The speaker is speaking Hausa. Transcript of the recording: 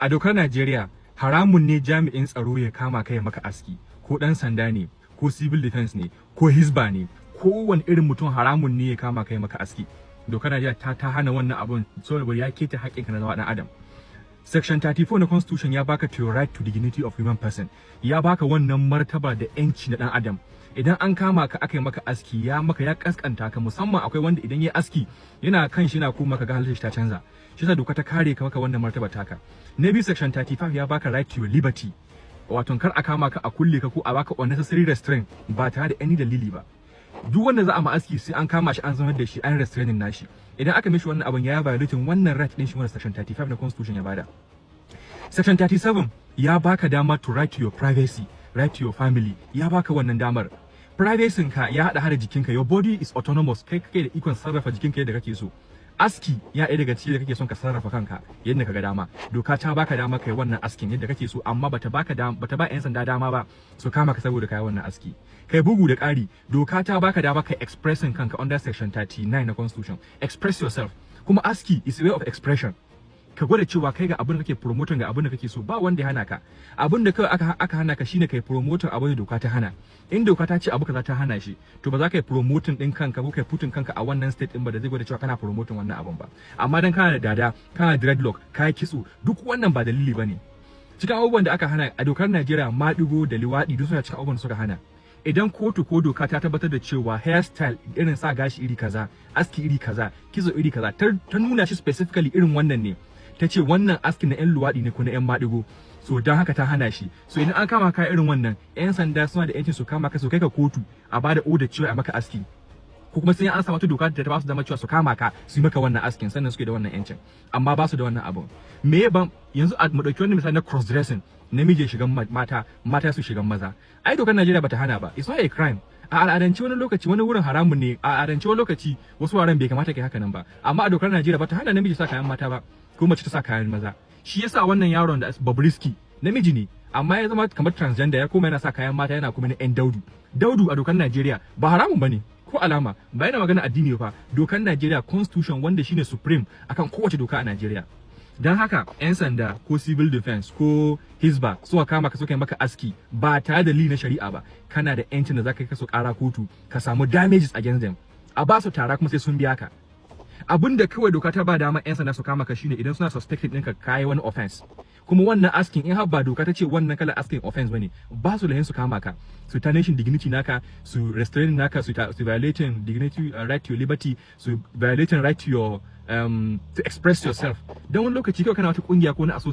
A dokar Najeriya, haramun ne jami'in tsaro ya kama kai maka aski, ko ɗan sanda ne, ko civil defense ne, ko hisba ne, kowane irin mutum haramun ne ya kama kai maka aski. Dokar Najeriya ta hana wannan abun saboda ya keta haƙƙinka na zama ɗan adam. Section 34 na Constitution ya baka to your right to dignity of human person. Ya baka wannan martaba da yanci na ɗan adam. Idan an kama ka aka yi maka aski, ya maka ya kaskanta ka. Musamman akwai wanda idan ya aski yana kan shi na koma ka ga halittar shi ta canza. Shi yasa doka ta kare ka maka wannan martaba taka. Na biyu, Section 35 ya baka right to your liberty. Wato kar a kama ka a kulle ka ko a baka unnecessary restraint ba tare da any dalili ba. Duk wanda za a ma aski, sai an kama shi, an zaunar da shi, an restraining nashi. Idan aka mishi wannan abun, ya violating wannan right din shi wanda Section 35 na Constitution ya bada. Section 37 ya baka dama to right to your privacy, right to your family. Ya baka wannan damar. Privacy ka ya hada hada jikinka. Your body is autonomous. Kai kake da ikon sarrafa jikinka yadda kake so. Aski ya ɗaya daga cikin da kake son ka sarrafa kanka yadda ka ga dama. Doka ta baka dama kai wannan askin yadda kake so, amma bata baka dama, bata ba 'yan sanda dama ba su kama ka saboda kai wannan aski. Kai, bugu da ƙari, doka ta baka dama kai expressing kanka under Section 39 na Constitution. Express yourself. Kuma aski is a way of expression. Ka gwada cewa kai ga abin da kake promoting, ga abin da kake so, ba wanda ya hana ka. Abin da kawai aka hana ka shine kai promoting abin da doka ta hana. In doka ta ce abu kaza ta hana shi, to ba za ka yi promoting din kanka ko kai putting kanka a wannan state din ba da zai gwada cewa kana promoting wannan abin ba. Amma dan kana da dada, kana dreadlock, kai kitso, duk wannan ba dalili bane. Cikin abubuwan da aka hana a dokar Najeriya, maɗigo da liwaɗi duk suna cikin abubuwan da suka hana. Idan kotu ko doka ta tabbatar da cewa hairstyle irin sa gashi iri kaza, aski iri kaza, kitso iri kaza, ta nuna shi specifically irin wannan ne, ta ce wannan askin na 'yan luwaɗi ne ko na 'yan maɗigo, so don haka ta hana shi. So idan an kama ka irin wannan, 'yan sanda suna da 'yancin su kama ka, su kai ka kotu, a bada oda cewa a maka aski, ko kuma sai an samu wata doka da ta ba su dama cewa su kama ka su yi maka wannan askin, sannan suke da wannan 'yancin. Amma ba su da wannan abun. Me ban yanzu a mu dauki wani misali na cross dressing, namiji ya shigan mata, mata su shigan maza. Ai dokar Najeriya bata hana ba. It's not a crime. A al'adance wani lokaci wani wurin haramun ne, a al'adance wani lokaci wasu wuraren bai kamata kai haka nan ba, amma a dokar Najeriya bata hana namiji sa kayan mata ba ko mace ta sa kayan maza. Shi yasa wannan yaron da Bobrisky, namiji ne amma ya zama kamar transgender, ya koma yana sa kayan mata, yana kuma na yan daudu. Daudu a dokar Najeriya ba haramun bane ko alama. Ba yana magana addini fa, dokar Najeriya, Constitution, wanda shine supreme akan kowace doka a Najeriya. Don haka 'yan sanda ko civil defense ko hisba suka kama ka, suka yi maka aski ba tare da dalili na shari'a ba, kana da 'yancin da za ka kai su kara kotu, ka samu damages against them, a ba su tara kuma sai sun biya ka. Abin da kawai doka ta ba dama 'yan sanda su kama ka shine idan suna suspected ɗinka kayi wani offense. Kuma wannan asking, in har ba doka ta ce wannan kalar asking offense bane, ba su da su kama ka su tarnishing dignity naka, su restraining naka, su violating dignity, right to your liberty, su violating right to your to express yourself. Don wani lokaci kawai kana wata kungiya ko na association.